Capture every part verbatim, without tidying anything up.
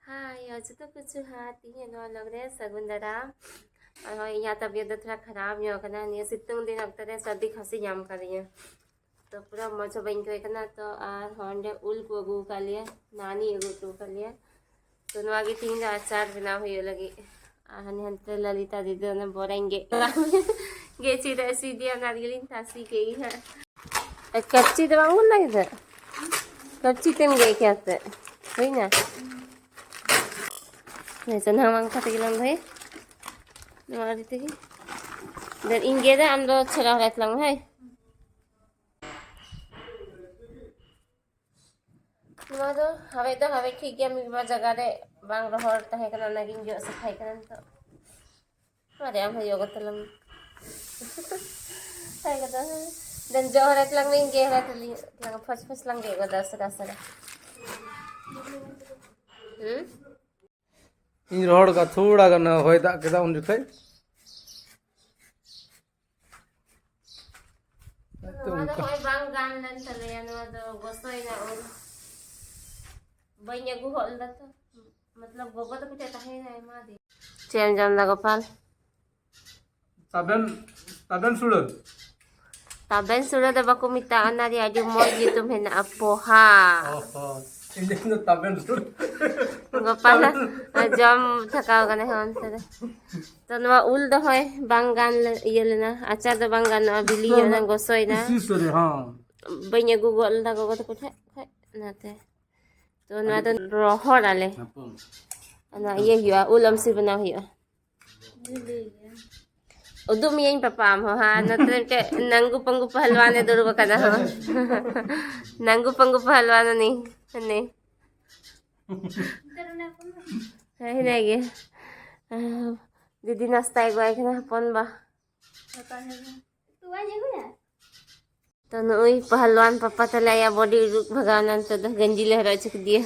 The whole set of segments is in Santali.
ᱦᱟᱭ ᱡᱚᱛᱚ ᱠᱤᱪᱷᱩ, ᱦᱟᱸ, ᱛᱤᱦᱤᱧ ᱱᱚᱣᱟ ᱞᱚᱜ ᱨᱮ ᱥᱟᱹᱜᱩᱱ ᱫᱟᱨᱟᱢ᱾ ᱟᱨ ᱦᱚᱸ ᱤᱧᱟᱹᱜ ᱛᱟᱵᱤᱭᱚᱛ ᱫᱚ ᱛᱷᱚᱲᱟ ᱠᱷᱟᱨᱟᱯ ᱧᱚᱜ ᱠᱟᱱᱟ, ᱱᱤᱭᱟᱹ ᱥᱤᱛᱩᱝ ᱫᱤᱱ ᱚᱠᱛᱚ ᱨᱮ ᱥᱟᱹᱨᱫᱤ ᱠᱷᱟᱹᱥᱤ ᱧᱟᱢ ᱠᱟᱫᱤᱧᱟ᱾ ᱛᱚ ᱯᱩᱨᱟᱹ ᱢᱚᱡᱽ ᱦᱚᱸ ᱵᱟᱹᱧ ᱟᱹᱭᱠᱟᱹᱣ ᱠᱟᱱᱟ᱾ ᱛᱚ ᱟᱨ ᱦᱚᱸ ᱚᱸᱰᱮ ᱩᱞ ᱠᱚ ᱟᱹᱜᱩ ᱟᱠᱟᱫ ᱞᱮᱭᱟ, ᱱᱟᱱᱤ ᱟᱹᱜᱩ ᱦᱚᱴᱚ ᱟᱠᱟᱫ ᱞᱮᱭᱟ᱾ ᱛᱚ ᱱᱚᱣᱟ ᱜᱮ ᱛᱤᱦᱤᱧ ᱫᱚ ᱟᱪᱟᱨ ᱵᱮᱱᱟᱣ ᱦᱩᱭᱩᱜ ᱞᱟᱹᱜᱤᱫ᱾ ᱟᱨ ᱦᱟᱱᱮ ᱦᱟᱱᱛᱮ ᱞᱟᱞᱤᱛᱟ ᱫᱤᱫᱤ ᱚᱱᱟ ᱵᱚᱨᱟᱧ ᱜᱮᱫ ᱜᱮᱫ ᱪᱮᱫᱟᱜ ᱥᱤᱫᱤᱭᱟ, ᱚᱱᱟ ᱨᱮᱜᱮᱞᱤᱧ ᱛᱟᱥᱮ ᱠᱮᱫ ᱜᱮ ᱦᱟᱸᱜ᱾ ᱠᱟᱹᱯᱪᱤ ᱫᱚ ᱵᱟᱝ ᱵᱚᱱ ᱞᱟᱹᱭ ᱫᱟ? ᱠᱟᱹᱯᱪᱤ ᱛᱮᱢ ᱜᱮᱫ ᱠᱮᱭᱟ ᱥᱮ? ᱦᱩᱭᱱᱟ? ᱦᱮᱸ, ᱪᱚ ᱱᱚᱣᱟ ᱢᱟ ᱚᱱᱠᱟ ᱛᱮᱜᱮ ᱞᱟᱝ ᱫᱚᱦᱚᱭᱟ᱾ ᱱᱚᱣᱟ ᱟᱹᱰᱤ ᱛᱮᱜᱮ᱾ ᱫᱮᱱ ᱤᱧ ᱜᱮᱫᱟ, ᱟᱢ ᱫᱚ ᱪᱷᱚᱞᱟ ᱦᱚᱨᱟᱭ ᱛᱟᱞᱟᱝ ᱢᱮ, ᱦᱳᱭ? ᱱᱚᱣᱟ ᱫᱚ ᱦᱟᱣᱮᱫ ᱫᱚ ᱦᱟᱣᱮᱫ ᱴᱷᱤᱠ ᱜᱮᱭᱟ, ᱢᱤᱫ ᱵᱟᱨ ᱡᱟᱭᱜᱟ ᱨᱮ ᱵᱟᱝ ᱨᱚᱦᱚᱲ ᱛᱟᱦᱮᱸ ᱠᱟᱱᱟ, ᱚᱱᱟᱜᱤᱧ ᱡᱚᱜ ᱥᱟᱯᱷᱟᱭ ᱠᱟᱱᱟ ᱱᱤᱛᱚᱜ᱾ ᱟᱨᱮ ᱟᱢ ᱦᱚᱸ ᱡᱚᱜ ᱠᱟᱛᱮ ᱞᱟᱝ ᱦᱮᱡ ᱠᱟᱛᱮ ᱫᱮᱱ ᱡᱚᱜ ᱦᱚᱨᱟ ᱛᱟᱞᱟᱝ ᱢᱮ, ᱤᱧ ᱜᱮᱫ ᱦᱚᱨᱟ ᱛᱟᱞᱟᱝ, ᱯᱷᱟᱥ ᱯᱷᱟᱥ ᱞᱟᱝ ᱜᱮᱫ ᱜᱚᱫᱟ ᱩᱥᱟᱹᱨᱟ ᱩᱥᱟᱹᱨᱟ᱾ ᱦᱩᱸ? ᱤᱧ ᱨᱚᱦᱚᱲ ᱠᱟᱜ ᱛᱷᱚᱲᱟ ᱜᱟᱱ ᱦᱚᱭ ᱫᱟᱜ ᱠᱮᱫᱟ ᱩᱱ ᱡᱚᱠᱷᱮᱡ᱾ ᱱᱚᱣᱟ ᱫᱚ ᱦᱚᱸᱜᱼᱚᱭ ᱵᱟᱝ ᱜᱟᱱ ᱞᱮᱱ ᱛᱟᱞᱮᱭᱟ, ᱱᱚᱣᱟ ᱫᱚ ᱜᱚᱥᱚᱭᱮᱱᱟ ᱩᱞ᱾ ᱵᱟᱹᱧ ᱟᱹᱜᱩ ᱦᱚᱫ ᱞᱮᱫᱟ ᱛᱚ, ᱢᱚᱛᱞᱚᱵ ᱜᱚᱜᱚ ᱛᱟᱠᱚ ᱴᱷᱮᱱ ᱛᱟᱦᱮᱸᱭᱮᱱᱟ ᱟᱭᱢᱟ ᱫᱤᱱ᱾ ᱪᱮᱫ ᱮᱢ ᱡᱚᱢ ᱫᱟ ᱜᱳᱯᱟᱞ? ᱛᱟᱵᱮᱱ, ᱛᱟᱵᱮᱱ ᱥᱩᱲᱟᱹ᱾ ᱛᱟᱵᱮᱱ ᱥᱩᱲᱟᱹ ᱫᱚ ᱵᱟᱠᱚ ᱢᱮᱛᱟᱜᱼᱟ, ᱚᱱᱟ ᱨᱮᱭᱟᱜ ᱟᱹᱰᱤ ᱢᱚᱡᱽ ᱧᱩᱛᱩᱢ ᱦᱮᱱᱟᱜᱼᱟ, ᱯᱚᱦᱟ᱾ ᱚ ᱦᱚᱸ, ᱤᱧ ᱫᱚ ᱛᱟᱵᱮᱱ ᱥᱩᱲᱟᱹ᱾ ᱜᱳᱯᱟᱞ ᱛᱟᱵᱮᱱ᱾ ᱡᱚᱢ ᱛᱷᱟᱠᱟᱣ ᱠᱟᱱᱟ ᱦᱚᱸ ᱚᱱᱛᱮ ᱨᱮ᱾ ᱛᱚ ᱱᱚᱣᱟ ᱩᱞ ᱫᱚ ᱦᱚᱭ ᱵᱟᱝ ᱜᱟᱱ ᱞᱮ-, ᱤᱭᱟᱹ ᱞᱮᱱᱟ, ᱟᱪᱟᱨ ᱫᱚ ᱵᱟᱝ ᱜᱟᱱᱚᱜᱼᱟ, ᱵᱤᱞᱤ ᱧᱚᱜ ᱮᱱᱟ, ᱜᱚᱥᱚᱭᱮᱱᱟ᱾ ᱥᱤᱥᱤᱨ ᱥᱟᱹᱨᱤ, ᱦᱚᱸ᱾ ᱵᱟᱹᱧ ᱟᱹᱜᱩ ᱜᱚᱫ ᱞᱮᱫᱟ ᱜᱚᱜᱚ ᱛᱟᱠᱚ ᱴᱷᱮᱱ ᱠᱷᱚᱡ, ᱚᱱᱟᱛᱮ᱾ ᱛᱚ ᱱᱚᱣᱟ ᱫᱚ ᱨᱚᱦᱚᱲ ᱟᱞᱮ᱾ ᱦᱮᱸ᱾ ᱚᱱᱟ ᱤᱭᱟᱹ ᱦᱩᱭᱩᱜᱼᱟ, ᱩᱞ ᱟᱢᱥᱤ ᱵᱮᱱᱟᱣ ᱦᱩᱭᱩᱜᱼᱟ᱾ ᱩᱫᱩᱜ ᱢᱤᱭᱟᱹᱧ ᱯᱟᱯᱟ ᱟᱢ ᱦᱚᱸ, ᱦᱟᱸ, ᱱᱚᱛᱮ ᱨᱮ ᱢᱤᱫᱴᱮᱡ ᱱᱟᱝᱜᱩ ᱯᱟᱝᱜᱩ ᱯᱟᱦᱞᱣᱟᱱ ᱮ ᱫᱩᱲᱩᱵ ᱟᱠᱟᱱᱟ ᱦᱚᱸ᱾ ᱱᱟᱝᱜᱩ ᱯᱟᱝᱜᱩ ᱯᱟᱦᱞᱣᱟᱱ ᱩᱱᱤ, ᱦᱟᱱᱮ᱾ ᱦᱮᱸ, ᱦᱮᱱᱟᱭ ᱜᱮ᱾ ᱫᱤᱫᱤ ᱱᱟᱥᱛᱟᱭ ᱟᱹᱜᱩᱣᱟᱭ ᱠᱟᱱᱟ ᱦᱚᱯᱚᱱ ᱵᱟ᱾ ᱛᱚ ᱱᱩᱭ ᱯᱟᱦᱞᱣᱟᱱ ᱯᱟᱯᱟ ᱛᱟᱞᱮ ᱟᱭᱟᱜ ᱵᱚᱰᱤ ᱩᱰᱩᱠ ᱵᱷᱟᱜᱟᱣ ᱮᱱᱟ, ᱱᱤᱛᱚᱜ ᱫᱚ ᱜᱮᱧᱡᱤ ᱞᱮ ᱦᱚᱨᱚᱜ ᱦᱚᱪᱚ ᱠᱮᱫᱮᱭᱟ᱾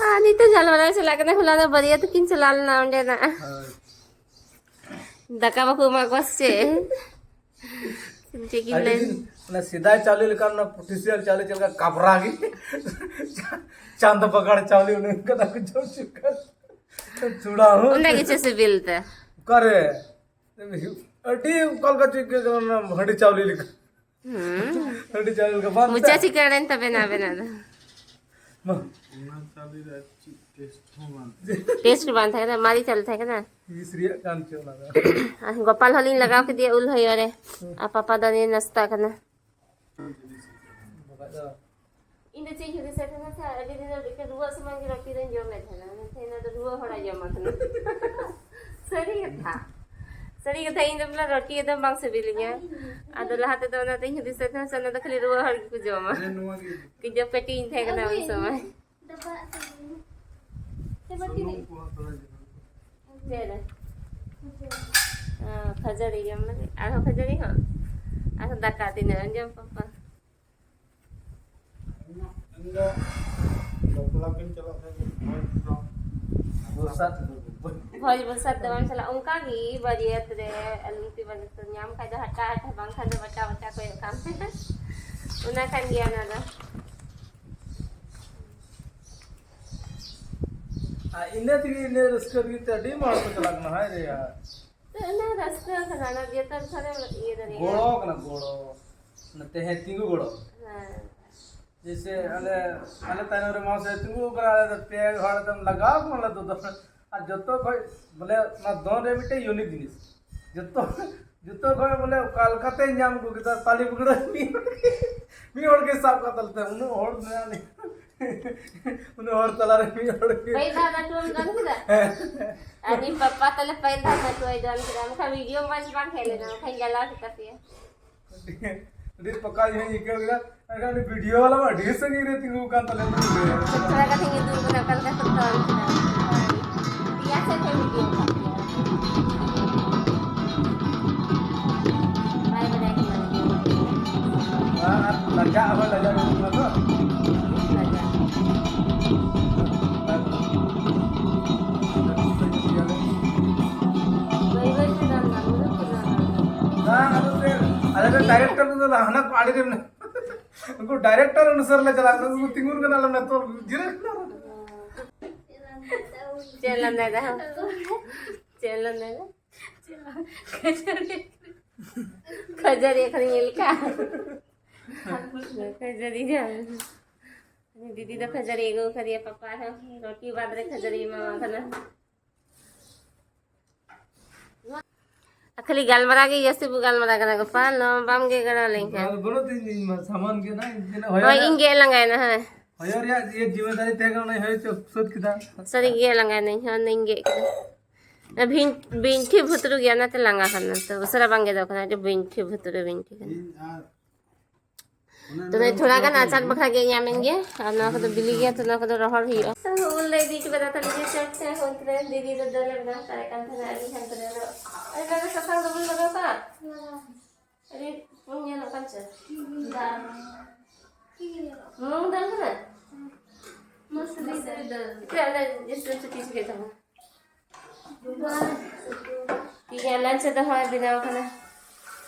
ᱟᱨ ᱱᱤᱛᱚᱜ ᱜᱟᱞᱢᱟᱨᱟᱣ ᱪᱟᱞᱟᱜ ᱠᱟᱱᱟ, ᱦᱚᱞᱟ ᱫᱚ ᱵᱟᱨᱭᱟ ᱛᱟᱹᱠᱤᱱ ᱪᱟᱞᱟᱣ ᱞᱮᱱᱟ ᱚᱸᱰᱮᱱᱟᱜ᱾ ᱦᱳᱭ᱾ ᱫᱟᱠᱟ ᱵᱟᱠᱚ ᱮᱢᱟ ᱠᱚᱣᱟ ᱥᱮ ᱪᱮᱫ? ᱪᱮᱫ ᱠᱤᱱ ᱟᱹᱰᱤ ᱞᱟᱹᱭ? ᱫᱤᱱ, ᱚᱱᱟ ᱥᱮᱫᱟᱭ ᱪᱟᱣᱞᱮ ᱞᱮᱠᱟ, ᱚᱱᱟ ᱯᱚᱴᱷᱤᱥᱤᱭᱟᱞ ᱪᱟᱣᱞᱮ ᱪᱮᱫ ᱞᱮᱠᱟ ᱠᱟᱵᱽᱨᱟ ᱜᱮ᱾ ᱪᱟᱸᱫ ᱵᱟᱜᱟᱲ ᱪᱟᱣᱞᱮ ᱚᱱᱮ ᱚᱱᱠᱟᱱᱟᱜ ᱠᱚ ᱡᱚᱢ ᱦᱚᱪᱚ ᱠᱟᱱ᱾ ᱪᱩᱲᱟ ᱦᱚᱸ᱾ ᱚᱸᱰᱮ ᱜᱮ ᱪᱮᱫ ᱥᱤᱵᱤᱞ ᱛᱮ? ᱚᱠᱟᱨᱮ? ᱟᱹᱰᱤ ᱚᱠᱟ ᱞᱮᱠᱟ ᱪᱚ ᱟᱹᱭᱠᱟᱹᱜ ᱠᱟᱱᱟ, ᱚᱱᱟ ᱦᱟᱺᱰᱤ ᱪᱟᱣᱞᱮ ᱞᱮᱠᱟ᱾ ᱦᱩᱸ᱾ ᱦᱟᱺᱰᱤ ᱪᱟᱣᱞᱮ ᱞᱮᱠᱟ ᱵᱟᱝ ᱢᱚᱪᱟ ᱛᱮ? ᱪᱤᱠᱟᱹᱲᱮᱱ ᱛᱟᱵᱮᱱᱟ ᱟᱵᱮᱱᱟᱜ ᱫᱚ᱾ ᱢᱟ᱾ ᱚᱱᱟ ᱪᱟᱣᱞᱮ ᱨᱮ ᱪᱮᱫ ᱴᱮᱥᱴ ᱦᱚᱸ ᱵᱟᱝ ᱛᱟᱦᱮᱸ᱾ ᱴᱮᱥᱴ ᱵᱟᱝ ᱛᱟᱦᱮᱸ ᱠᱟᱱᱟ, ᱢᱟᱨᱮ ᱪᱟᱣᱞᱮ ᱛᱟᱦᱮᱸ ᱠᱟᱱᱟ᱾ ᱵᱤᱥ ᱨᱮᱭᱟᱜ ᱠᱟᱱ ᱪᱚ ᱚᱱᱟ ᱫᱚ᱾ ᱟᱨ ᱜᱳᱯᱟᱞ ᱦᱚᱸᱞᱤᱧ ᱞᱟᱜᱟᱣ ᱠᱮᱫᱮᱭᱟ ᱩᱞ ᱦᱚᱭᱚ ᱨᱮ᱾ ᱟᱨ ᱯᱟᱯᱟ ᱫᱚ ᱱᱤᱭᱟᱹ ᱱᱟᱥᱛᱟ ᱠᱟᱱᱟ᱾ ᱵᱟᱠᱷᱟᱡ ᱫᱚ᱾ ᱤᱧ ᱫᱚ ᱪᱮᱫ ᱤᱧ ᱦᱩᱫᱤᱥᱮᱫ ᱛᱟᱦᱮᱱᱟ ᱥᱮ, ᱟᱹᱰᱤ ᱫᱤᱱ ᱫᱚ ᱮᱠᱮᱱ ᱨᱩᱣᱟᱹᱜ ᱥᱚᱢᱚᱭ ᱜᱮ ᱨᱩᱴᱤ ᱫᱚᱧ ᱡᱚᱢᱮᱫ ᱛᱟᱦᱮᱱᱟ, ᱢᱮᱱᱠᱷᱟᱱ ᱤᱧ ᱫᱚ ᱨᱩᱣᱟᱹ ᱦᱚᱲᱟᱜ ᱡᱚᱢ ᱟᱠᱟᱱᱟ᱾ ᱥᱟᱹᱨᱤ ᱠᱟᱛᱷᱟ, ᱥᱟᱹᱨᱤ ᱠᱟᱛᱷᱟ, ᱤᱧ ᱫᱚ ᱵᱚᱞᱮ ᱨᱩᱴᱤ ᱮᱠᱫᱚᱢ ᱵᱟᱝ ᱥᱤᱵᱤᱞᱤᱧᱟ᱾ ᱟᱫᱚ ᱞᱟᱦᱟ ᱛᱮᱫᱚ ᱚᱱᱟᱛᱮᱧ ᱦᱩᱫᱤᱥᱮᱫ ᱛᱟᱦᱮᱱᱟ ᱥᱮ, ᱚᱱᱟ ᱫᱚ ᱠᱷᱟᱹᱞᱤ ᱨᱩᱣᱟᱹ ᱦᱚᱲ ᱜᱮᱠᱚ ᱡᱚᱢᱟ᱾ ᱦᱮᱸ, ᱱᱚᱣᱟ ᱜᱮ᱾ ᱠᱤᱡᱚ ᱯᱮᱴᱤ ᱤᱧ ᱛᱟᱦᱮᱸ ᱠᱟᱱᱟ ᱩᱱ ᱥᱚᱢᱚᱭ᱾ ᱰᱟᱵᱟ ᱟᱛᱮ ᱧᱩ᱾ ᱥᱮ ᱵᱟᱹᱴᱤ ᱨᱮ? ᱥᱩᱱᱩᱢ ᱠᱚᱦᱚᱸ ᱛᱷᱚᱲᱟ ᱡᱟᱹᱨᱩᱲ᱾ ᱪᱮᱫ ᱨᱮ? ᱚ, ᱠᱷᱟᱹᱡᱟᱹᱲᱤ ᱡᱚᱢ ᱞᱟᱹᱜᱤᱫ᱾ ᱟᱨᱦᱚᱸ ᱠᱷᱟᱹᱡᱟᱹᱲᱤ ᱦᱚᱸ? ᱟᱨᱦᱚᱸ ᱫᱟᱠᱟ ᱛᱤᱱᱟᱹᱜ ᱮᱢ ᱡᱚᱢ, ᱯᱟᱯᱟ? ᱤᱧ ᱫᱚ ᱵᱟᱯᱞᱟ ᱠᱚᱧ ᱪᱟᱞᱟᱜ ᱠᱷᱟᱱ ᱫᱚ ᱵᱷᱚᱡᱽ ᱫᱚ ᱵᱚᱨᱥᱟᱛ ᱫᱚ ᱵᱷᱚᱡᱽ ᱵᱚᱨᱥᱟᱛ ᱫᱚ ᱵᱟᱝ ᱪᱟᱞᱟᱜ, ᱚᱱᱠᱟ ᱜᱮ ᱵᱟᱹᱨᱭᱟᱹᱛ ᱨᱮ ᱟᱞᱩ ᱛᱤ ᱵᱟᱹᱨᱭᱟᱹᱛ ᱧᱟᱢ ᱠᱷᱟᱡ ᱫᱚ ᱦᱟᱴᱟ ᱦᱟᱴᱟ, ᱵᱟᱝᱠᱷᱟᱱ ᱫᱚ ᱵᱟᱴᱟ ᱵᱟᱴᱟ ᱠᱚᱭᱚᱜ ᱠᱟᱜ ᱢᱮ᱾ ᱚᱱᱟ ᱠᱟᱱ ᱜᱮᱭᱟ ᱚᱱᱟ ᱫᱚ᱾ ᱟᱨ ᱤᱱᱟᱹ ᱛᱮᱜᱮ, ᱤᱱᱟᱹ ᱨᱟᱹᱥᱠᱟᱹ ᱛᱮᱜᱮ ᱛᱚ ᱟᱹᱰᱤ ᱢᱚᱡᱽ ᱠᱚ ᱪᱟᱞᱟᱜ ᱠᱟᱱᱟ, ᱦᱟᱭ ᱨᱮ ᱦᱟᱭ᱾ ᱛᱚ ᱚᱱᱟ ᱨᱟᱹᱥᱠᱟᱹ ᱠᱟᱱᱟ, ᱚᱱᱟ ᱡᱚᱛᱚ ᱛᱷᱚᱨᱮ ᱤᱭᱟᱹ ᱫᱟᱲᱮᱭᱟᱜᱼᱟ᱾ ᱜᱚᱲᱚ ᱠᱟᱱᱟ, ᱜᱚᱲᱚ᱾ ᱚᱱᱟ ᱛᱟᱦᱮᱸ ᱛᱤᱸᱜᱩ ᱜᱚᱲᱚ᱾ ᱦᱮᱸ᱾ ᱡᱮᱭᱥᱮ ᱟᱞᱮ, ᱟᱞᱮ ᱛᱟᱭᱱᱚᱢ ᱨᱮ ᱢᱟᱥᱮ ᱛᱤᱸᱜᱩ ᱠᱟᱱᱟ, ᱟᱞᱮ ᱫᱚ ᱯᱮ ᱦᱚᱲ ᱮᱠᱫᱚᱢ ᱞᱟᱜᱟᱣ ᱠᱟᱱᱟ ᱞᱮ ᱫᱚ᱾ ᱟᱨ ᱡᱚᱛᱚ ᱠᱷᱚᱡ ᱵᱚᱞᱮ ᱚᱱᱟ ᱫᱚᱱ ᱨᱮ ᱢᱤᱫᱴᱮᱡ unique ᱡᱤᱱᱤᱥ, ᱡᱚᱛᱚ, ᱡᱚᱛᱚ ᱠᱷᱚᱡ ᱵᱚᱞᱮ ᱚᱠᱟ ᱞᱮᱠᱟᱛᱮ ᱧᱟᱢ ᱟᱹᱜᱩ ᱠᱮᱫᱟ, ᱛᱟᱞᱤ ᱵᱩᱜᱲᱟᱹ ᱢᱤᱫ ᱦᱚᱲ ᱜᱮ, ᱢᱤᱫ ᱦᱚᱲ ᱜᱮ ᱥᱟᱵ ᱠᱟᱜ ᱛᱟᱞᱮ ᱛᱟᱦᱮᱸ, ᱩᱱᱟᱹᱜ ᱦᱚᱲ ᱢᱮᱱᱟᱜ ᱞᱮᱭᱟ᱾ ᱩᱱᱟᱹᱜ ᱦᱚᱲ ᱛᱟᱞᱟᱨᱮ ᱢᱤᱫ ᱦᱚᱲ ᱜᱮ᱾ ᱯᱟᱹᱭᱞᱟ ᱞᱟᱹᱴᱩᱢ ᱫᱚᱱ ᱠᱮᱫᱟ? ᱦᱮᱸ᱾ ᱟᱨ ᱤᱧ ᱯᱟᱯᱟ ᱛᱟᱞᱮ ᱯᱟᱹᱭᱞᱟ ᱞᱟᱹᱴᱩᱭ ᱫᱚᱱ ᱠᱮᱫᱟ, ᱵᱟᱠᱷᱟᱱ video ᱢᱚᱸᱡᱽ ᱵᱟᱝ ᱦᱮᱡ ᱞᱮᱱᱟ, ᱵᱟᱠᱷᱟᱱ ᱡᱟᱞᱟ ᱠᱮᱫ ᱛᱟᱯᱮᱭᱟ᱾ ᱟᱹᱰᱤ ᱯᱟᱠᱟ ᱤᱧ ᱦᱚᱸᱧ ᱟᱹᱭᱠᱟᱹᱣ ᱠᱮᱫᱟ᱾ ᱢᱮᱱᱠᱷᱟᱱ ᱩᱱᱤ video ᱵᱟᱞᱟ ᱢᱟ ᱟᱹᱰᱤ ᱥᱟᱺᱜᱤᱧ ᱨᱮ ᱛᱤᱸᱜᱩ ᱠᱟᱱ ᱛᱟᱞᱮ ᱫᱚ᱾ ᱛᱷᱚᱲᱟ ᱠᱟᱛᱮ ᱧᱩᱛᱩᱢ ᱠᱚ ᱚᱠᱟ ᱞᱮᱠᱟ ᱠᱚ ᱛᱚᱞ ᱠᱮᱫᱟ᱾ ᱫᱮᱭᱟ ᱥᱮᱫ ᱠᱷᱚᱱ video ᱠᱟᱜ ᱠᱮᱫᱟ᱾ ᱵᱟᱭ ᱵᱟᱰᱟᱭ ᱠᱟᱱᱟ᱾ ᱟᱨ ᱞᱟᱡᱟᱜ ᱦᱚᱸ ᱞᱟᱡᱟᱜ ᱜᱮ ᱵᱩᱡᱷᱟᱹᱜ ᱠᱟᱱᱟ ᱛᱚ᱾ ᱞᱟᱡᱟᱜ᱾ ᱵᱟᱹᱭ ᱵᱟᱹᱭ ᱛᱮ ᱫᱚᱱ ᱫᱟ, ᱢᱩᱨᱩᱠ ᱠᱚ ᱫᱚᱱ ᱫᱟ᱾ ᱵᱟᱝ, ᱟᱫᱚ ᱥᱮ, ᱟᱞᱮ ᱫᱚ director ᱠᱚᱫᱚ ᱦᱟᱱᱟ ᱠᱚ ᱟᱲᱮ ᱨᱮ ᱢᱮᱱᱟᱜ᱾ ᱩᱱᱠᱩ ᱰᱟᱭᱨᱮᱠᱴᱚᱨ ᱚᱱᱩᱥᱟᱨ ᱞᱮ ᱪᱟᱞᱟᱜ ᱠᱟᱱᱟ, ᱩᱱᱠᱩ ᱛᱤᱸᱜᱩᱱ ᱠᱟᱱᱟ, ᱟᱞᱮ ᱱᱤᱛᱚᱜ ᱡᱤᱨᱟᱹᱜ ᱠᱟᱱᱟ᱾ ᱪᱮᱫ ᱞᱟᱸᱫᱟᱭ ᱫᱟ? ᱪᱮᱫ ᱞᱟᱸᱫᱟᱭ ᱫᱟ? ᱠᱷᱟᱹᱡᱟᱹᱲᱤ ᱮᱠᱷᱚᱱ ᱧᱮᱞ ᱠᱟ᱾ ᱠᱷᱟᱹᱡᱟᱹᱲᱤ ᱡᱚᱢ᱾ ᱫᱤᱫᱤ ᱫᱚ ᱠᱷᱟᱹᱡᱟᱹᱲᱤ ᱟᱹᱜᱩ ᱠᱟᱫᱮᱭᱟ ᱯᱟᱯᱟ ᱦᱚᱸ, ᱨᱩᱴᱤ ᱵᱟᱫ ᱨᱮ ᱠᱷᱟᱹᱡᱟᱹᱲᱤ ᱮᱢᱟᱣᱟ ᱠᱟᱱᱟ᱾ ᱟᱨ ᱠᱷᱟᱹᱞᱤ ᱜᱟᱞᱢᱟᱨᱟᱣ ᱜᱮ ᱡᱟᱹᱥᱛᱤ ᱵᱚ ᱜᱟᱞᱢᱟᱨᱟᱣ ᱠᱟᱱᱟ ᱜᱟᱯᱟ, ᱱᱚᱣᱟ ᱵᱟᱢ ᱜᱮ ᱜᱚᱲᱚ ᱞᱮᱱᱠᱷᱟᱱ᱾ ᱟᱨ ᱵᱟᱹᱱᱩᱜ ᱛᱤᱧ, ᱤᱧ ᱢᱟ ᱥᱟᱢᱟᱱ ᱜᱮ ᱱᱟ, ᱤᱧ ᱦᱚᱭᱚ ᱦᱳᱭ, ᱨᱮᱭᱟᱜ, ᱤᱧ ᱜᱮ ᱞᱟᱸᱜᱟᱭᱮᱱᱟ, ᱦᱳᱭ᱾ ᱦᱚᱭᱚ ᱨᱮᱭᱟᱜ ᱤᱭᱟᱹ ᱡᱤᱢᱢᱮᱫᱟᱨᱤ ᱛᱟᱦᱮᱸ ᱠᱟᱱᱟ, ᱚᱱᱟᱧ ᱦᱚᱭᱚ ᱦᱚᱪᱚ ᱥᱟᱹᱛ ᱠᱮᱫᱟ᱾ ᱥᱟᱹᱨᱤ ᱜᱮ ᱞᱟᱸᱜᱟᱭᱮᱱᱟᱹᱧ, ᱦᱚᱸ, ᱚᱱᱟᱧ ᱜᱮᱫ ᱠᱮᱫᱟ᱾ ᱚᱱᱟ ᱵᱷᱤᱱ-, ᱵᱤᱱᱴᱷᱤ ᱵᱷᱩᱛᱨᱩ ᱜᱮᱭᱟ, ᱚᱱᱟᱛᱮ ᱞᱟᱸᱜᱟ ᱠᱟᱱᱟ, ᱛᱚ ᱩᱥᱟᱹᱨᱟ ᱵᱟᱝ ᱜᱮᱫᱚᱜ ᱠᱟᱱᱟ, ᱟᱹᱰᱤ ᱵᱤᱱᱴᱷᱤ ᱵᱷᱩᱛᱨᱩ ᱵᱤᱱᱴᱷᱤ ᱠᱟᱱᱟ᱾ ᱤᱧ ᱟᱨ ᱛᱚ ᱱᱚᱰᱮ ᱛᱷᱚᱲᱟ ᱜᱟᱱ ᱟᱪᱟᱨ ᱵᱟᱠᱷᱨᱟ ᱜᱮ ᱧᱟᱢᱮᱱ ᱜᱮ, ᱟᱨ ᱱᱚᱣᱟ ᱠᱚᱫᱚ ᱵᱤᱞᱤ ᱜᱮᱭᱟ, ᱛᱚ ᱱᱚᱣᱟ ᱠᱚᱫᱚ ᱨᱚᱦᱚᱲ ᱦᱩᱭᱩᱜᱼᱟ᱾ ᱛᱚ ᱩᱞ ᱞᱮ ᱤᱫᱤ ᱦᱚᱴᱚ ᱠᱟᱫᱟ ᱛᱟᱦᱞᱮ ᱡᱮ ᱪᱚᱴ ᱛᱮ, ᱦᱚᱱᱛᱮ ᱨᱮ ᱫᱤᱫᱤ ᱫᱚ ᱫᱟᱹᱞ ᱮ ᱵᱮᱱᱟᱣ ᱦᱟᱛᱟᱲᱮᱫ ᱠᱟᱱ ᱛᱟᱦᱮᱱᱟ, ᱟᱹᱰᱤ ᱦᱟᱱᱛᱮ ᱨᱮ ᱫᱚ᱾ ᱟᱨ ᱱᱚᱣᱟ ᱫᱚ ᱥᱟᱥᱟᱝ ᱫᱚ ᱵᱟᱹᱧ ᱞᱟᱜᱟᱣ ᱠᱟᱜᱼᱟ᱾ ᱟᱹᱰᱤ ᱯᱩᱸᱰ ᱧᱮᱞᱚᱜ ᱠᱟᱱ ᱪᱚ᱾ ᱫᱟᱜ᱾ ᱢᱩᱝ ᱫᱟᱹᱞ ᱠᱟᱱᱟ? ᱢᱟᱥᱨᱤ ᱫᱟᱹᱞ᱾ ᱪᱮᱫ ᱚᱱᱟ ᱡᱮᱥᱮ ᱪᱩᱴᱤ ᱪᱩᱴᱤ ᱛᱟᱢᱟ? ᱴᱷᱤᱠ ᱜᱮᱭᱟ, ᱞᱟᱧᱪ ᱫᱚ ᱦᱚᱸᱜᱼᱚᱭ ᱵᱮᱱᱟᱣ ᱠᱟᱱᱟ,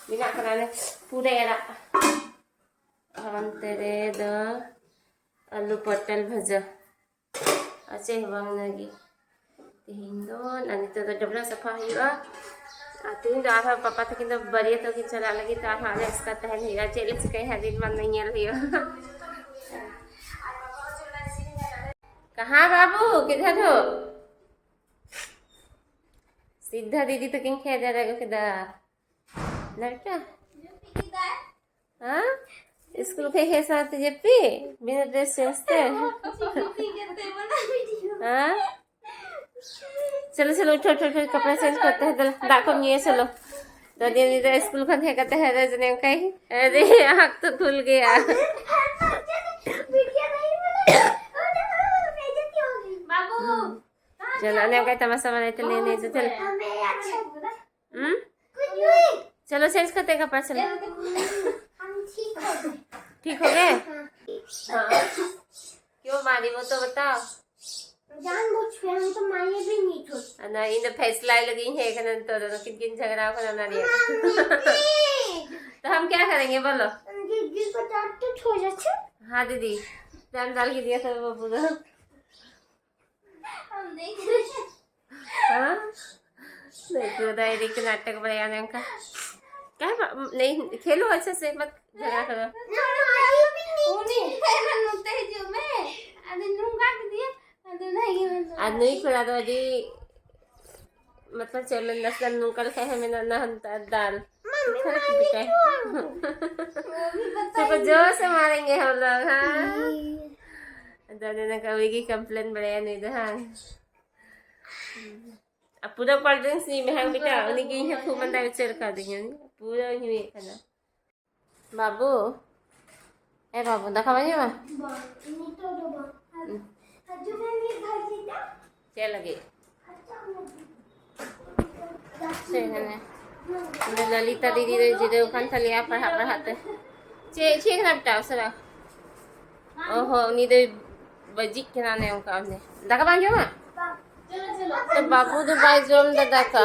ᱵᱮᱱᱟᱜ ᱠᱟᱱᱟ ᱚᱱᱮ ᱯᱩᱨᱟᱹᱭ ᱟᱲᱟᱜ᱾ ᱟᱨ ᱚᱱᱛᱮ ᱨᱮ ᱫᱚ ᱟᱹᱞᱩ ᱯᱚᱴᱚᱞ ᱵᱷᱟᱡᱟ᱾ ᱟᱨ ᱪᱮᱫ ᱦᱚᱸ ᱵᱟᱝ, ᱤᱱᱟᱹᱜᱮ᱾ ᱛᱮᱦᱮᱧ ᱫᱚ ᱟᱨ ᱱᱤᱛᱚᱜ ᱫᱚ ᱰᱟᱹᱵᱽᱨᱟᱹ ᱥᱟᱯᱷᱟ ᱦᱩᱭᱩᱜᱼᱟ᱾ ᱟᱨ ᱛᱮᱦᱮᱧ ᱫᱚ ᱟᱨᱦᱚᱸ ᱯᱟᱯᱟ ᱛᱟᱹᱠᱤᱱ ᱫᱚ ᱵᱟᱹᱨᱭᱟᱹᱛᱚᱜ ᱠᱤᱱ ᱪᱟᱞᱟᱜ ᱞᱟᱹᱜᱤᱫ, ᱛᱚ ᱟᱨᱦᱚᱸ ᱟᱞᱮ ᱮᱥᱠᱟᱨ ᱛᱟᱦᱮᱱ ᱦᱩᱭᱩᱜᱼᱟ᱾ ᱪᱮᱫ ᱞᱮ ᱪᱤᱠᱟᱹᱭᱟ ᱦᱟᱸᱜ, ᱫᱤᱱ ᱢᱟ ᱧᱮᱞ ᱦᱩᱭᱩᱜᱼᱟ᱾ ᱠᱟᱦᱟᱸ ᱵᱟᱹᱵᱩ, ᱠᱤᱫᱷᱟᱨ ᱦᱳ? ᱥᱤᱫᱷᱟ ᱫᱤᱫᱤ ᱛᱟᱹᱠᱤᱱ ᱠᱷᱮᱛ ᱨᱮ ᱟᱹᱜᱩ ᱠᱮᱫᱟ᱾ ᱞᱟᱲᱠᱟ? ᱦᱮᱸ? ᱥᱠᱩᱞ ᱠᱷᱚᱡ ᱦᱮᱡ ᱥᱟᱶᱛᱮ ᱡᱟᱹᱯᱤᱫ? ᱵᱤᱱᱟᱹ ᱰᱨᱮᱥ ᱪᱮᱧᱡᱽ ᱛᱮ? ᱦᱮᱸ? ᱪᱚᱞᱚ, ᱪᱚᱞᱚ, ᱩᱴᱷᱚ, ᱩᱴᱷᱚ, ᱩᱴᱷᱚ, ᱠᱟᱯᱲᱟ ᱪᱮᱧᱡᱽ ᱠᱚᱨᱛᱮ ᱦᱮᱸ, ᱫᱟᱜ ᱠᱚᱢ ᱧᱩᱭᱟ, ᱪᱚᱞᱚ᱾ ᱫᱚ ᱫᱤᱫᱤ ᱫᱚ ᱥᱠᱩᱞ ᱠᱷᱚᱱ ᱦᱮᱡ ᱠᱟᱛᱮ ᱦᱮᱡ ᱨᱮ ᱡᱟᱹᱱᱤᱡ ᱚᱱᱠᱟᱭ, ᱟᱨᱮ, ᱦᱟᱸᱠ ᱛᱚ ᱛᱷᱩᱞ ᱜᱮᱭᱟ᱾ ᱵᱟᱹᱵᱩ᱾ ᱪᱚᱞᱚ, ᱚᱱᱮ ᱚᱱᱠᱟᱭ ᱛᱟᱢᱟᱥᱟ ᱵᱟᱲᱟᱭ ᱛᱟᱞᱮᱭᱟ, ᱱᱤᱭᱟᱹ ᱫᱚ ᱪᱚᱞᱚ᱾ ᱦᱩᱸ? चलो, चेंज करते हैं कपड़ा, चलो। हम ठीक हो गए। ठीक हो गए? हाँ। क्यों मारी, वो तो बताओ। जानबूझ के हम तो मारे भी नहीं थे। ना, इन फैसला लगी है, कनन तो, तो किन किन झगड़ा को ना, ना, नहीं। तो हम क्या करेंगे, बोलो? इसको डांट तो छोड़ जाते। हाँ दीदी, टाइम डाल के दिया था वो पूरा। हम देख रहे हैं। हाँ? देखो दाई, देख के नाटक बढ़िया ने उनका। क्या बा-, नहीं, खेलो अच्छे से, मत झगड़ा करो। नहीं, नहीं, नहीं। उन्हीं पे ना नोते जो मैं, अरे नूंगा के दिया, अरे नहीं, मैं तो आज नहीं खुला तो जी, मतलब चलो, नस्ल नूंगा लिखा है, मैंने ना हम दाल। मम्मी, खा मम्मी, बिटा। क्यों? वो भी तो बताइए। जोर से मारेंगे हम लोग, हाँ। हम्म। दादा ने कभी की कंप्लेन बढ़िया नहीं था, हाँ। अब पूरा कोल्ड ड्रिंक्स नहीं महंग बेटा, उन्हीं की है खूब मंदा विचार कर देंगे, पूरा ही खाना। बाबू, ए बाबू, देखा भाई बा? चल लगे। ᱥᱮ ᱦᱟᱱᱮ ᱚᱸᱰᱮ ᱞᱟᱞᱤᱛᱟ ᱫᱤᱫᱤ ᱫᱚᱭ ᱡᱤᱨᱟᱹᱣ ᱠᱟᱱ ᱛᱟᱞᱮᱭᱟ ᱯᱟᱲᱦᱟᱜ ᱯᱟᱲᱦᱟᱜ ᱛᱮ᱾ ᱪᱮᱫ, ᱪᱮᱫ ᱠᱟᱱᱟ ᱵᱮᱴᱟ ᱩᱥᱟᱹᱨᱟ? ᱚ ᱦᱚᱸ, ᱩᱱᱤ ᱫᱚᱭ ᱵᱟᱹᱡᱤᱜ ᱠᱟᱱᱟ ᱚᱱᱮ ᱚᱱᱠᱟ᱾ ᱚᱸᱰᱮ ᱫᱟᱠᱟ ᱵᱟᱢ ᱡᱚᱢᱟ? ᱛᱚ ᱵᱟᱹᱵᱩ ᱫᱚ ᱵᱟᱭ ᱡᱚᱢ ᱫᱟ ᱫᱟᱠᱟ᱾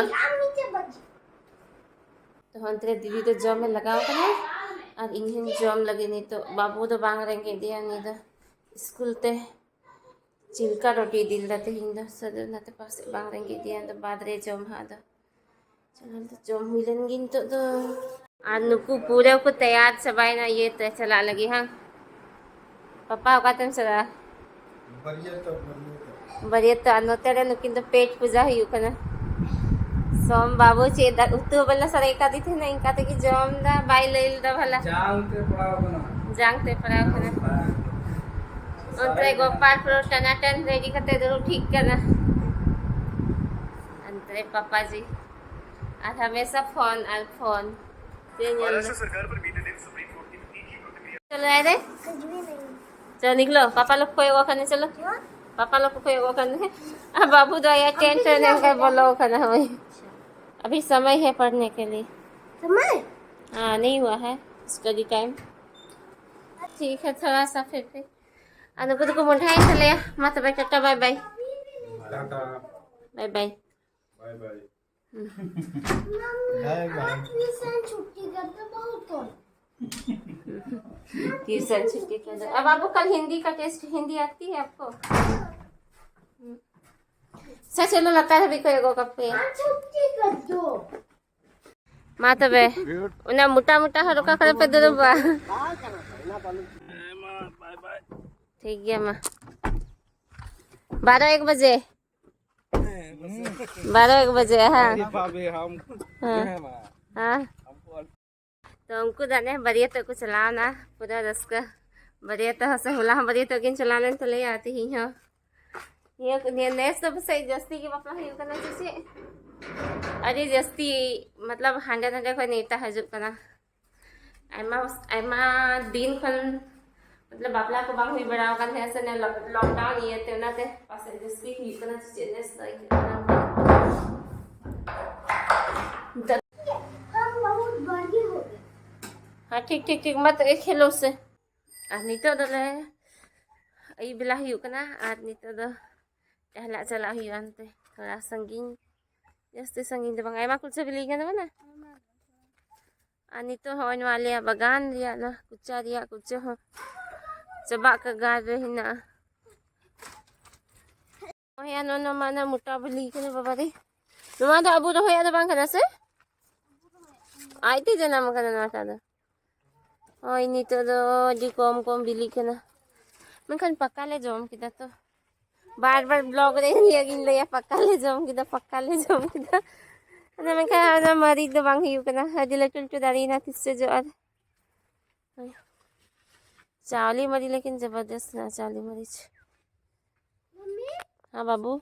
ᱛᱚ ᱚᱱᱛᱮ ᱨᱮ ᱫᱤᱫᱤ ᱫᱚ ᱡᱚᱢᱮ ᱞᱟᱜᱟᱣ ᱠᱟᱱᱟ ᱟᱨ ᱤᱧ ᱦᱚᱸᱧ ᱡᱚᱢ ᱞᱟᱹᱜᱤᱫ ᱱᱤᱛᱚᱜ᱾ ᱵᱟᱹᱵᱩ ᱫᱚ ᱵᱟᱝ ᱨᱮᱸᱜᱮᱡ ᱮᱫᱮᱭᱟ, ᱩᱱᱤ ᱫᱚ ᱥᱠᱩᱞ ᱛᱮ ᱪᱤᱞᱠᱟ ᱨᱩᱴᱤ ᱤᱫᱤ ᱞᱮᱫᱟ ᱛᱮᱦᱮᱧ ᱫᱚ᱾ ᱥᱟᱹᱫᱩ ᱚᱱᱟᱛᱮ ᱯᱟᱥᱮᱡ ᱵᱟᱝ ᱨᱮᱸᱜᱮᱡ ᱮᱫᱮᱭᱟ, ᱟᱫᱚ ᱵᱟᱫᱽ ᱨᱮ ᱡᱚᱢ ᱦᱟᱸᱜ ᱟᱫᱚ᱾ ᱪᱚᱞᱚ, ᱡᱚᱢ ᱦᱩᱭ ᱞᱮᱱ ᱜᱮ ᱱᱤᱛᱚᱜ ᱫᱚ᱾ ᱟᱨ ᱱᱩᱠᱩ ᱯᱩᱨᱟᱹ ᱠᱚ ᱛᱮᱭᱟᱨ ᱪᱟᱵᱟᱭᱮᱱᱟ ᱤᱭᱟᱹ ᱛᱮ ᱪᱟᱞᱟᱜ ᱞᱟᱹᱜᱤᱫ, ᱦᱟᱝ? ᱯᱟᱯᱟ, ᱚᱠᱟᱛᱮᱢ ᱪᱟᱞᱟᱜᱼᱟ? ᱵᱟᱹᱨᱭᱟᱹᱛᱚᱜ, ᱵᱟᱹᱨᱭᱟᱹᱛᱚᱜ᱾ ᱵᱟᱹᱨᱭᱟᱹᱛᱚᱜ, ᱟᱨ ᱱᱚᱛᱮ ᱨᱮ ᱱᱩᱠᱤᱱ ᱫᱚ ᱯᱮᱴ ᱯᱩᱡᱟ ᱦᱩᱭᱩᱜ ᱠᱟᱱᱟ᱾ ᱥᱚᱢ ᱵᱟᱹᱵᱩ ᱪᱮᱫ ᱫᱟ-, ᱩᱛᱩ ᱦᱚᱸ ᱵᱟᱞᱮ ᱥᱟᱨᱮᱡ ᱟᱠᱟᱫᱮ ᱛᱟᱦᱮᱱᱟ, ᱤᱱᱠᱟ ᱛᱮᱜᱮ ᱡᱚᱢ ᱫᱟ, ᱵᱟᱭ ᱞᱟᱹᱭ ᱞᱮᱫᱟ ᱵᱷᱟᱞᱟ᱾ ᱡᱟᱝ ᱛᱮ ᱯᱟᱲᱟᱣ ᱠᱟᱱᱟ᱾ ᱡᱟᱝ ᱛᱮ ᱯᱟᱲᱟᱣ ᱠᱟᱱᱟ᱾ ᱚᱱᱛᱮ ᱨᱮ ᱜᱳᱯᱟᱞᱯᱩᱨ ᱴᱟᱱᱟᱴᱟᱱ ᱨᱮᱰᱤ ᱠᱟᱛᱮ ᱫᱩᱲᱩᱵ ᱴᱷᱤᱠ ᱠᱟᱱᱟ᱾ ᱚᱱᱛᱮ ᱨᱮ ᱯᱟᱯᱟ ᱡᱤ᱾ ᱟᱨ ᱦᱟᱢᱮᱥᱟ ᱯᱷᱳᱱ ᱟᱨ ᱯᱷᱳᱱ᱾ ᱪᱮᱫ ᱧᱮᱞ ᱫᱟ? चलो, आ रहे? चलो, निकलो। पापा लोग को योगा करने चलो। पापा लोग को योगा करने। अब बाबू तो आया, टेंट में उनका बोलो करना है वही। अभी समय है पढ़ने के लिए। समय? हाँ, नहीं हुआ है स्टडी टाइम। ठीक है, थोड़ा सा फिर भी। ᱟᱫᱚ ᱠᱚᱫᱚ ᱠᱚ ᱢᱚᱸᱰᱷᱟᱭᱮᱱ ᱛᱟᱞᱮᱭᱟ᱾ ᱢᱟ ᱛᱚᱵᱮ, ᱴᱟᱴᱟ, ᱵᱟᱭ ᱵᱟᱭ। ᱴᱟᱴᱟ। ᱵᱟᱭ ᱵᱟᱭ। ᱵᱟᱭ ᱵᱟᱭ। ᱦᱩᱸ। ᱵᱟᱭ ᱵᱟᱭ। आज ट्यूशन छुट्टी करते बहुत कम। ट्यूशन छुट्टी कर दो। अब आपको कल हिंदी का टेस्ट, हिंदी आती है आपको? अच्छा, चलो, ᱞᱟᱛᱟᱨ ᱦᱟᱹᱵᱤᱡ ᱠᱚᱭᱚᱜ ᱜᱚᱜ ᱠᱟᱯᱮ᱾ ᱢᱟ ᱛᱚᱵᱮ, ᱚᱱᱟ ᱢᱚᱴᱟ ᱢᱚᱴᱟ ᱦᱚᱲ ᱚᱠᱟ ᱠᱚᱨᱮ ᱯᱮ ᱫᱩᱲᱩᱵᱟ? ᱴᱷᱤᱠ ᱜᱮᱭᱟ, ᱢᱟ᱾ ᱵᱟᱨᱚ ᱮᱠ ᱵᱟᱡᱮ᱾ ᱵᱟᱨᱚ ᱮᱠ ᱵᱟᱡᱮ, ᱦᱮᱸ᱾ ᱦᱮᱸ᱾ ᱛᱚ ᱩᱱᱠᱩ ᱫᱚ ᱦᱟᱱᱮ ᱵᱟᱹᱨᱭᱟᱹᱛᱚᱜ ᱠᱚ ᱪᱟᱞᱟᱣᱱᱟ, ᱯᱩᱨᱟᱹ ᱨᱟᱹᱥᱠᱟᱹ᱾ ᱵᱟᱹᱨᱭᱟᱹᱛᱚᱜ ᱦᱚᱸ ᱥᱮ, ᱦᱚᱞᱟ ᱦᱚᱸ ᱵᱟᱹᱨᱭᱟᱹᱛᱚᱜ ᱠᱤᱱ ᱪᱟᱞᱟᱣ ᱞᱮᱱ ᱛᱟᱞᱮᱭᱟ, ᱛᱤᱦᱤᱧ ᱦᱚᱸ᱾ ᱱᱤᱭᱟᱹ ᱠᱚ, ᱱᱤᱭᱟᱹ ᱱᱮᱥ ᱫᱚ ᱯᱟᱥᱮᱡ ᱡᱟᱹᱥᱛᱤ ᱜᱮ ᱵᱟᱯᱞᱟ ᱦᱩᱭᱩᱜ ᱠᱟᱱᱟ ᱥᱮ ᱪᱮᱫ? ᱟᱹᱰᱤ ᱡᱟᱹᱥᱛᱤ, ᱢᱚᱛᱞᱚᱵ ᱦᱟᱸᱰᱮ ᱱᱟᱸᱰᱮ ᱠᱷᱚᱱ ᱱᱮᱣᱛᱟ ᱦᱤᱡᱩᱜ ᱠᱟᱱᱟ᱾ ᱟᱭᱢᱟ, ᱟᱭᱢᱟ ᱫᱤᱱ ᱠᱷᱚᱱ, ᱢᱚᱛᱞᱚᱵ ᱵᱟᱯᱞᱟ ᱠᱚ ᱵᱟᱝ ᱦᱩᱭ ᱵᱟᱲᱟ ᱟᱠᱟᱱ ᱛᱟᱦᱮᱸ ᱥᱮ, ᱱᱤᱭᱟᱹ ᱞᱚᱠ-, ᱞᱚᱠᱰᱟᱣᱩᱱ ᱤᱭᱟᱹᱛᱮ, ᱚᱱᱟᱛᱮ ᱯᱟᱥᱮᱡ ᱡᱟᱹᱥᱛᱤ ᱦᱩᱭᱩᱜ ᱠᱟᱱᱟ ᱥᱮ ᱪᱮᱫ ᱱᱮᱥ ᱫᱚ, ᱟᱹᱭᱠᱟᱹᱜ ᱠᱟᱱᱟ᱾ ᱦᱮᱸ, ᱴᱷᱤᱠ, ᱴᱷᱤᱠ, ᱴᱷᱤᱠ, ᱢᱟ ᱛᱚᱵᱮ ᱠᱷᱮᱞᱳ ᱥᱮ᱾ ᱟᱨ ᱱᱤᱛᱚᱜ ᱫᱚᱞᱮ ᱟᱹᱭᱩᱵ ᱵᱮᱞᱟ ᱦᱩᱭᱩᱜ ᱠᱟᱱᱟ, ᱟᱨ ᱱᱤᱛᱚᱜ ᱫᱚ ᱴᱟᱦᱞᱟᱜ ᱪᱟᱞᱟᱜ ᱦᱩᱭᱩᱜᱼᱟ ᱚᱱᱛᱮ ᱛᱷᱚᱲᱟ ᱥᱟᱺᱜᱤᱧ, ᱡᱟᱹᱥᱛᱤ ᱥᱟᱺᱜᱤᱧ ᱫᱚ ᱵᱟᱝ, ᱟᱭᱢᱟ ᱠᱩᱪᱟᱹ ᱵᱤᱞᱤ ᱠᱟᱱ ᱛᱟᱵᱚᱱᱟ᱾ ᱟᱨ ᱱᱤᱛᱚᱜ ᱦᱚᱸᱜᱼᱚᱭ ᱱᱚᱣᱟ ᱟᱞᱮᱭᱟᱜ ᱵᱟᱜᱟᱱ ᱨᱮᱭᱟᱜ ᱱᱚᱣᱟ ᱠᱩᱪᱟ ᱨᱮᱭᱟᱜ ᱠᱩᱪᱟᱹ ᱦᱚᱸ ᱪᱟᱵᱟᱜ ᱠᱟᱜᱟᱨ ᱨᱮ ᱦᱮᱱᱟᱜᱼᱟ᱾ ᱦᱳᱭ, ᱟᱨ ᱱᱚᱣᱟ ᱢᱟ ᱚᱱᱟ ᱢᱚᱴᱟ ᱵᱤᱞᱤ ᱠᱟᱱᱟ, ᱵᱟᱵᱟ ᱨᱮ᱾ ᱱᱚᱣᱟ ᱫᱚ ᱟᱵᱚ ᱨᱚᱦᱚᱭᱟᱜ ᱫᱚ ᱵᱟᱝ ᱠᱟᱱᱟ ᱥᱮ? ᱟᱡᱛᱮ ᱡᱟᱱᱟᱢ ᱟᱠᱟᱱᱟ ᱱᱚᱣᱟᱴᱟᱜ ᱫᱚ᱾ ᱦᱳᱭ, ᱱᱤᱛᱚᱜ ᱫᱚ ᱟᱹᱰᱤ ᱠᱚᱢ ᱠᱚᱢ ᱵᱤᱞᱤᱜ ᱠᱟᱱᱟ, ᱢᱮᱱᱠᱷᱟᱱ ᱯᱟᱠᱟ ᱞᱮ ᱡᱚᱢ ᱠᱮᱫᱟ ᱛᱚ᱾ ᱵᱟᱨ ᱵᱟᱨ ᱵᱞᱚᱜ ᱨᱮ ᱱᱤᱭᱟᱹ ᱜᱤᱧ ᱞᱟᱹᱭᱟ, ᱯᱟᱠᱟ ᱞᱮ ᱡᱚᱢ ᱠᱮᱫᱟ, ᱯᱟᱠᱟ ᱞᱮ ᱡᱚᱢ ᱠᱮᱫᱟ᱾ ᱟᱫᱚ ᱢᱮᱱᱠᱷᱟᱱ ᱚᱱᱟ ᱢᱟᱹᱨᱤᱪ ᱫᱚ ᱵᱟᱝ ᱦᱩᱭᱩᱜ ᱠᱟᱱᱟ, ᱟᱹᱰᱤ ᱞᱟᱹᱴᱩ ᱞᱟᱹᱴᱩ ᱫᱟᱨᱮᱭᱮᱱᱟ, ᱛᱤᱥ ᱪᱚ ᱡᱚᱜᱼᱟ᱾ ᱪᱟᱣᱞᱮ ᱢᱟᱹᱨᱤᱪ ᱞᱮᱠᱤᱱ ᱡᱚᱵᱚᱨᱫᱚᱥᱛ ᱦᱮᱱᱟᱜᱼᱟ, ᱪᱟᱣᱞᱮ ᱢᱟᱹᱨᱤᱪ᱾ ᱦᱮᱸ ᱵᱟᱹᱵᱩ,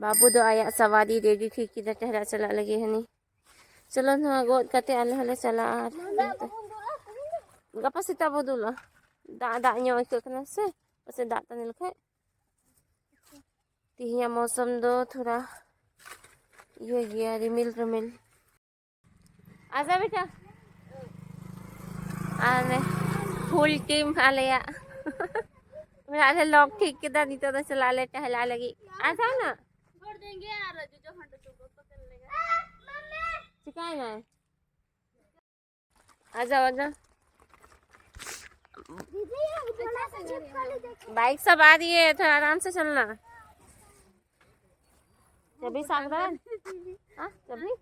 ᱵᱟᱹᱵᱩ ᱫᱚ ᱟᱭᱟᱜ ᱥᱟᱣᱟᱨᱤ ᱨᱮᱰᱤ ᱴᱷᱤᱠ ᱠᱮᱫᱟ, ᱴᱮᱦᱨᱟ ᱪᱟᱞᱟᱜ ᱞᱟᱹᱜᱤᱫ ᱦᱟᱹᱱᱤ᱾ ᱪᱚᱞᱚ, ᱱᱚᱣᱟ ᱜᱚᱫ ᱠᱟᱛᱮ ᱟᱞᱮ ᱦᱚᱸᱞᱮ ᱪᱟᱞᱟᱜᱼᱟ᱾ ᱟᱨ ᱜᱟᱯᱟ ᱥᱮᱛᱟᱜ ᱵᱚ ᱫᱩᱞᱟ᱾ ᱫᱟᱜ ᱫᱟᱜ ᱧᱚᱜ ᱟᱹᱭᱠᱟᱹᱜ ᱠᱟᱱᱟ ᱥᱮ, ᱯᱟᱥᱮ ᱫᱟᱜ ᱛᱟᱦᱮᱸ ᱞᱮᱠᱷᱟᱡ᱾ ᱛᱮᱦᱮᱧᱟᱜ ᱢᱳᱥᱚᱢ ᱫᱚ ᱛᱷᱚᱲᱟ ᱤᱭᱟᱹ ᱜᱮᱭᱟ, ᱨᱤᱢᱤᱞ ᱨᱤᱢᱤᱞ᱾ ᱟᱡᱟ ᱵᱮᱴᱟ᱾ ᱟᱨ ᱯᱷᱩᱞ ᱴᱤᱢ ᱟᱞᱮᱭᱟᱜ ᱚᱲᱟᱜ ᱞᱮ ᱞᱚᱠ ᱴᱷᱤᱠ ᱠᱮᱫᱟ᱾ ᱱᱤᱛᱚᱜ ᱫᱚ ᱪᱟᱞᱟᱜ ᱟᱞᱮ ᱴᱟᱦᱞᱟ ᱞᱟᱹᱜᱤᱫ᱾ ᱟᱡᱟ ᱱᱟ᱾ ᱪᱤᱠᱟᱭᱱᱟᱭ? आ जाओ, आ जाओ। बाइक सब आ रही है, थोड़ा आराम से चलना। जबी सावधान। हाँ, जबी।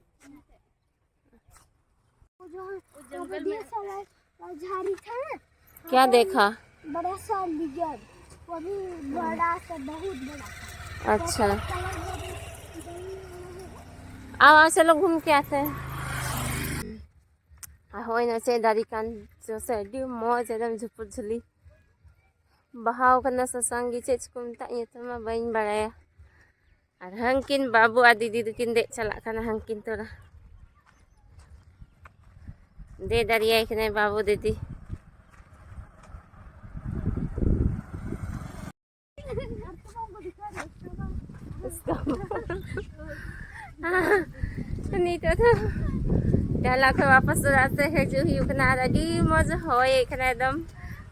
वो जो वो भी साला झाड़ी था ना, क्या देखा? बड़ा सा lizard, वो भी बड़ा सा, बहुत बड़ा। अच्छा। आओ, आओ, चलो घूम के आते हैं। ᱟᱨ ᱦᱚᱸᱜᱼᱚᱭ ᱱᱚᱜᱼᱚᱭ ᱪᱮᱫ ᱫᱟᱨᱮ ᱠᱟᱱ ᱪᱚ ᱥᱮ, ᱟᱹᱰᱤ ᱢᱚᱡᱽ, ᱮᱠᱫᱚᱢ ᱡᱷᱩᱯᱩᱨ ᱡᱷᱩᱞᱤ ᱵᱟᱦᱟᱣ ᱠᱟᱱᱟ, ᱥᱟᱥᱟᱝ ᱜᱮ, ᱪᱮᱫ ᱪᱚᱠᱚ ᱢᱮᱛᱟᱜ, ᱧᱩᱛᱩᱢ ᱢᱟ ᱵᱟᱹᱧ ᱵᱟᱲᱟᱭᱟ᱾ ᱟᱨ ᱦᱟᱝᱠᱤᱱ ᱵᱟᱹᱵᱩ ᱟᱨ ᱫᱤᱫᱤ ᱫᱚᱠᱤᱱ ᱫᱮᱡ ᱪᱟᱞᱟᱜ ᱠᱟᱱᱟ ᱦᱟᱝᱠᱤᱱ ᱛᱚᱨᱟ᱾ ᱫᱮᱡ ᱫᱟᱲᱮᱭᱟᱭ ᱠᱟᱱᱟᱭ ᱵᱟᱹᱵᱩ ᱫᱤᱫᱤ᱾ ᱱᱤᱛᱚᱜ ᱫᱚ ᱰᱟᱞᱟ ᱠᱷᱚᱱ ᱣᱟᱯᱟᱥ ᱚᱲᱟᱜ ᱥᱮᱫ ᱦᱤᱡᱩᱜ ᱦᱩᱭᱩᱜ ᱠᱟᱱᱟ ᱟᱨ ᱟᱹᱰᱤ ᱢᱚᱡᱽ ᱦᱚᱭᱮᱫ ᱠᱟᱱᱟ ᱮᱠᱫᱚᱢ᱾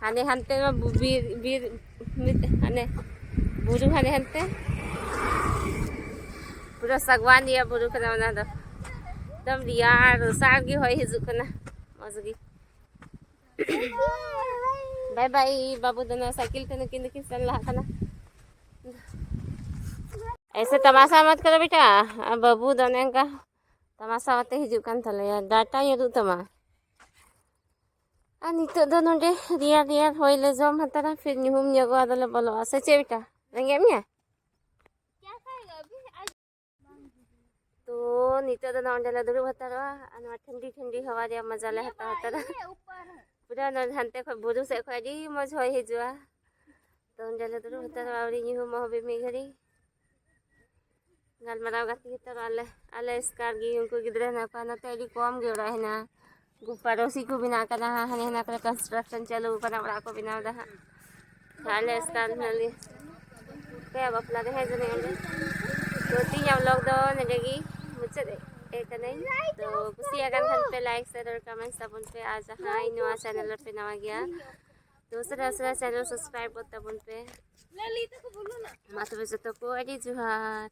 ᱦᱟᱱᱮ ᱦᱟᱱᱛᱮ ᱢᱟ ᱵᱤᱨ, ᱵᱤᱨ, ᱢᱤᱫ ᱦᱟᱱᱮ ᱵᱩᱨᱩ ᱦᱟᱱᱮ ᱦᱟᱱᱛᱮ ᱯᱩᱨᱟᱹ ᱥᱟᱜᱣᱟᱱ ᱨᱮᱭᱟᱜ ᱵᱩᱨᱩ ᱠᱟᱱᱟ ᱚᱱᱟ ᱫᱚ᱾ ᱮᱠᱫᱚᱢ ᱨᱮᱭᱟᱲ ᱨᱚᱥᱟᱲ ᱜᱮ ᱦᱚᱭ ᱦᱤᱡᱩᱜ ᱠᱟᱱᱟ, ᱢᱚᱡᱽ ᱜᱮ᱾ ᱵᱟᱭ ᱵᱟᱭ ᱵᱟᱹᱵᱩ ᱫᱚ ᱱᱚᱣᱟ ᱥᱟᱭᱠᱮᱞ ᱛᱮ ᱱᱩᱠᱤᱱ ᱫᱚᱠᱤᱱ ᱥᱮᱱ ᱞᱟᱦᱟᱜ ᱠᱟᱱᱟ᱾ ᱮᱥᱮ ᱛᱟᱢᱟᱥᱟ ᱢᱚᱛ ᱠᱚᱨᱚ ᱵᱮᱴᱟ, ᱵᱟᱹᱵᱩ ᱫᱚ ᱚᱱᱮ ᱚᱱᱠᱟ ᱛᱟᱢᱟᱥᱟ ᱠᱟᱛᱮ ᱦᱤᱡᱩᱜ ᱠᱟᱱ ᱛᱟᱞᱮᱭᱟ, ᱰᱟᱴᱟ ᱧᱩᱨᱩᱜ ᱛᱟᱢᱟ᱾ ᱟᱨ ᱱᱤᱛᱚᱜ ᱫᱚ ᱱᱚᱰᱮ ᱨᱮᱭᱟᱲ ᱨᱮᱭᱟᱲ ᱦᱚᱭ ᱞᱮ ᱡᱚᱢ ᱦᱟᱛᱟᱲᱟ, ᱯᱷᱤᱨ ᱧᱩᱦᱩᱢ ᱧᱚᱜᱚᱜᱼᱟ, ᱟᱫᱚᱞᱮ ᱵᱚᱞᱚᱜᱼᱟ᱾ ᱥᱮ ᱪᱮᱫ ᱵᱮᱴᱟ, ᱨᱮᱸᱜᱮᱡ ᱢᱮᱭᱟ? ᱛᱚ ᱱᱤᱛᱚᱜ ᱫᱚ ᱱᱚᱰᱮ ᱞᱮ ᱫᱩᱲᱩᱵ ᱦᱟᱛᱟᱲᱚᱜᱼᱟ ᱟᱨ ᱱᱚᱣᱟ ᱴᱷᱟᱱᱰᱤ ᱴᱷᱟᱱᱰᱤ ᱦᱟᱣᱟ ᱨᱮᱭᱟᱜ ᱢᱚᱡᱟ ᱞᱮ ᱦᱟᱛᱟᱣ ᱦᱟᱛᱟᱲᱟ᱾ ᱯᱩᱨᱟᱹ ᱱᱚᱰᱮ ᱦᱟᱱᱛᱮ ᱠᱷᱚᱱ ᱵᱩᱨᱩ ᱥᱮᱫ ᱠᱷᱚᱱ ᱟᱹᱰᱤ ᱢᱚᱡᱽ ᱦᱚᱭ ᱦᱤᱡᱩᱜᱼᱟ᱾ ᱛᱚ ᱚᱸᱰᱮ ᱞᱮ ᱫᱩᱲᱩᱵ ᱦᱟᱛᱟᱲᱚᱜᱼᱟ, ᱟᱹᱣᱨᱤ ᱧᱩᱦᱩᱢᱚᱜ ᱦᱟᱹᱵᱤᱡ ᱢᱤᱫ ᱜᱷᱟᱹᱲᱤ᱾ ᱜᱟᱞᱢᱟᱨᱟᱣ ᱜᱟᱛᱮ ᱦᱟᱛᱟᱲᱚᱜᱼᱟ ᱞᱮ, ᱟᱞᱮ ᱮᱥᱠᱟᱨ ᱜᱮ, ᱩᱱᱠᱩ ᱜᱤᱫᱽᱨᱟᱹ ᱦᱮᱱᱟᱜ ᱠᱚᱣᱟ, ᱱᱚᱛᱮ ᱟᱹᱰᱤ ᱠᱚᱢ ᱜᱮ ᱚᱲᱟᱜ ᱦᱮᱱᱟᱜᱼᱟ᱾ ᱩᱱᱠᱩ ᱯᱟᱲᱚᱥᱤ ᱠᱚ ᱵᱮᱱᱟᱜ ᱠᱟᱱᱟ ᱦᱟᱸᱜ, ᱦᱟᱱᱮ ᱦᱮᱱᱟᱜ ᱠᱟᱱᱟ, construction ᱪᱟᱹᱞᱩ ᱠᱟᱱᱟ, ᱚᱲᱟᱜ ᱠᱚ ᱵᱮᱱᱟᱣ ᱮᱫᱟ ᱦᱟᱸᱜ᱾ ᱟᱞᱮ ᱮᱥᱠᱟᱨ ᱦᱮᱱᱟᱜ ᱞᱮᱭᱟ᱾ ᱚᱠᱚᱭᱟᱜ ᱵᱟᱯᱞᱟ ᱨᱮ ᱦᱮᱸ ᱡᱟᱹᱱᱤᱡ ᱚᱸᱰᱮ᱾ ᱛᱚ ᱛᱮᱦᱮᱧᱟᱜ vlog ᱫᱚ ᱱᱚᱰᱮ ᱜᱮ ᱢᱩᱪᱟᱹᱫ ᱮᱫ ᱠᱟᱹᱱᱟᱹᱧ᱾ ᱛᱚ ᱠᱩᱥᱤᱭᱟᱜ ᱠᱟᱱ ᱠᱷᱟᱱ ᱯᱮ like, share ᱟᱨ comment ᱛᱟᱵᱚᱱ ᱯᱮ, ᱟᱨ ᱡᱟᱦᱟᱸᱭ ᱱᱚᱣᱟ channel ᱨᱮᱯᱮ ᱱᱟᱣᱟ ᱜᱮᱭᱟ ᱛᱚ ᱩᱥᱟᱹᱨᱟ ᱩᱥᱟᱹᱨᱟ channel subscribe ᱜᱚᱫ ᱛᱟᱵᱚᱱ ᱯᱮ᱾ ᱢᱟ ᱛᱚᱵᱮ ᱡᱚᱛᱚ ᱠᱚ ᱟᱹᱰᱤ ᱡᱚᱦᱟᱨ᱾